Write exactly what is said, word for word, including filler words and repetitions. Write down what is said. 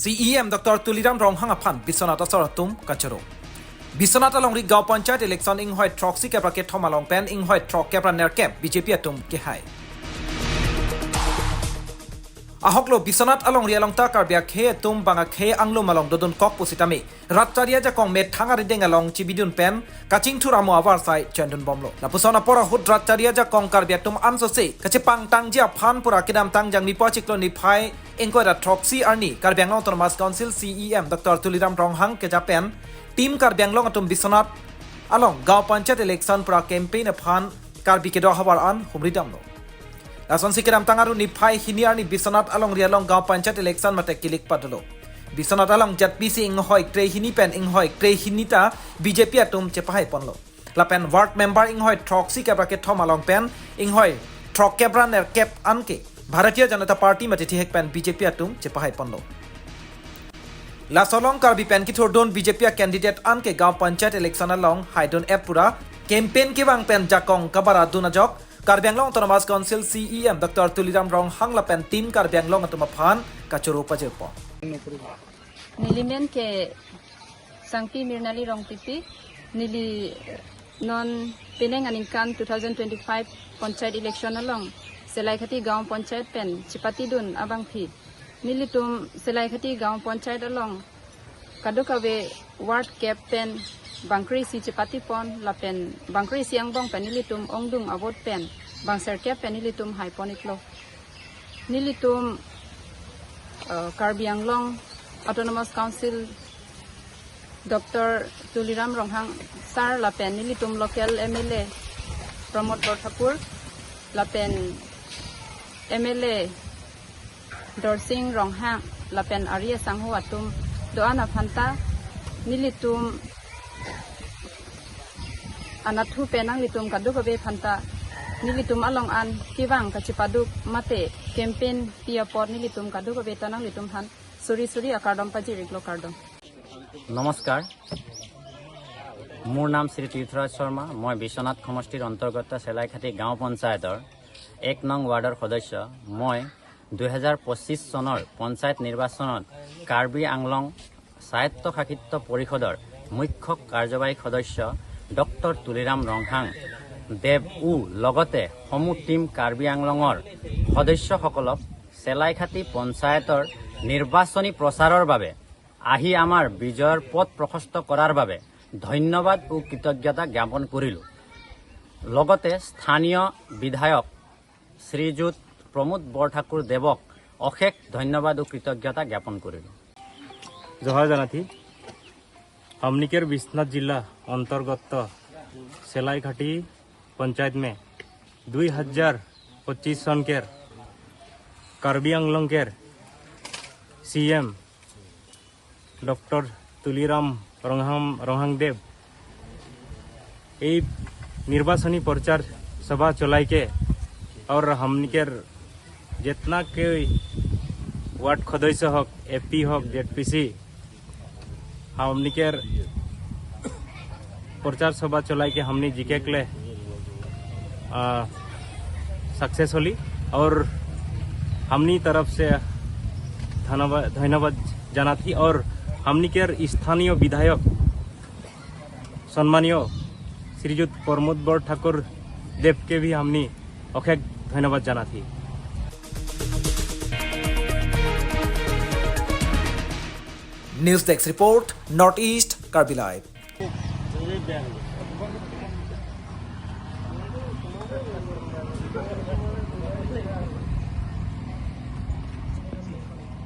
C E M Doctor Tuliram Ronghang aphan Biswanath asor atum kachoro. Biswanath alongri Gaon Panchayat election inghoi throksi kep ra kethom along pen inghoi throk kep ra nerkep B J P atum kehai. Ahoklo Biswanath alongri along ta Karbi akhei atum bang akhei anglum along dodunkok pusitame rat chari ajakong methang arideng along chibidun pen kachingthur amo avarsai chendun bomlo. Lapuson apor ahut rat chari ajakong Karbi atum ansose kachepangtangji aphan pura kedamtang Jangmipo achiklo niphai ingkoi ra throksi arni Karbi Anglong Autonomous Council C E M Doctor Tuliram Ronghang keja pen Team Karbi Anglong atum Biswanath along Gaon Panchayat election pura campaign aphan Karbi kedo ahavar an humri damlo. Lasonsi kedamtang aru niphai hini arni Biswanath alongri along Gaon Panchayat election mate kilik padolo. Biswanath along Z P C inghoi krehini pen inghoi krehini ta B J P atum chepahai ponlo. Lapen ward member inghoi throksi kep ra kethom along pen inghoi throk kep ra nerkep anke Bharatiya Janata Party mate thihek pen B J P atum chepahai ponlo. Laso along Karbi pen kithurdun B J P a candidate anke Gaon Panchayat election along haidun ep pura campaign kevang pen jakong kabara dun ajok Karbi Anglong Autonomous Council C E M Doctor Tuliram Ronghang lapen Team Karbi Anglong atum aphan kachoro pajirpo. Neli men ke Sangpi Mirnali Rongpipi, neli non penang aningkan two thousand twenty-five Panchayat election along Selaikhathi Gaon Panchayat pen chepatidun abangphi nelitum Selaikhathi Gaon Panchayat along kadokave ward kep pen bangkre isi chepatipon lapen bangkre isi angbong pen nelitum ongdung avote pen bangserkep pen nelitum haipon iklo. Nelitum, eh, Karbi Anglong Autonomous Council Doctor Tuliram Ronghang sir lapen nelitum local M L A Pramod Borthakur lapen M L A Dorsing Ronghang lapen ari asangho atum do-an aphanta nelitum anatthu pen nanglitum kadokave aphanta nelitum along an kevang kachepaduk mate campaign pi apot nelitum kadokave ta nanglitum aphan suri suri akardom pajir iklo, kardom. নমস্কাৰ। মোৰ নাম শ্ৰী তীৰ্থৰাজ শৰ্মা। মই বিশ্বনাথ সমষ্টিৰ অন্তৰ্গত চেলাইঘাটি গাঁও পঞ্চায়তৰ এক নং ৱাৰ্ডৰ সদস্য। মই দুহেজাৰ পঁচিছ চনৰ পঞ্চায়ত নিৰ্বাচনত কাৰ্বি আংলং স্বায়ত্তশাসিত পৰিষদৰ মুখ্য কাৰ্যবাহী সদস্য ডক্টৰ তুলিৰাম ৰংহাং দেৱও লগতে সমূহ টিম কাৰ্বি আংলঙৰ সদস্যসকলক চেলাইঘাটি পঞ্চায়তৰ নিৰ্বাচনী প্ৰচাৰৰ বাবে আহি আমাৰ বিজয়ৰ পথ প্ৰশস্ত কৰাৰ বাবে ধন্যবাদ ও কৃতজ্ঞতা জ্ঞাপন কৰিলোঁ। লগতে স্থানীয় বিধায়ক শ্ৰীযুত প্ৰমোদ বৰঠাকুৰ দেৱক অশেষ ধন্যবাদ ও কৃতজ্ঞতা জ্ঞাপন কৰিলোঁ। जोहार जनाथी। हमनी केर बिश्वनाथ जिला अंतर्गत सेलाईघाटी पंचायत में दुई हजार पच्चीस सन केर कार्बी आंगलोंग केर सीएम डॉक्टर तुलीराम रोंगहांग, रोंगहांग देव এই নির্বাচনী প্রচার সভা চলাইকে, আর हमनी केर जितना के वार्ड सदस्य होक, एपी होक, जेडपीसी, हमनी केर प्रचार सभा चलाइके हमनी जीकेकले, आ, सक्सेस होली और हमनी तरफ से धन्यवाद, धन्यवाद जनाथी और हमनी केर स्थानीय विधायक सम्मानीय श्रीयुत प्रमोद बरठाकुर देव के भी हमनी अशेष धन्यवाद जनाथी। News Desk Report, North East Karbi Live.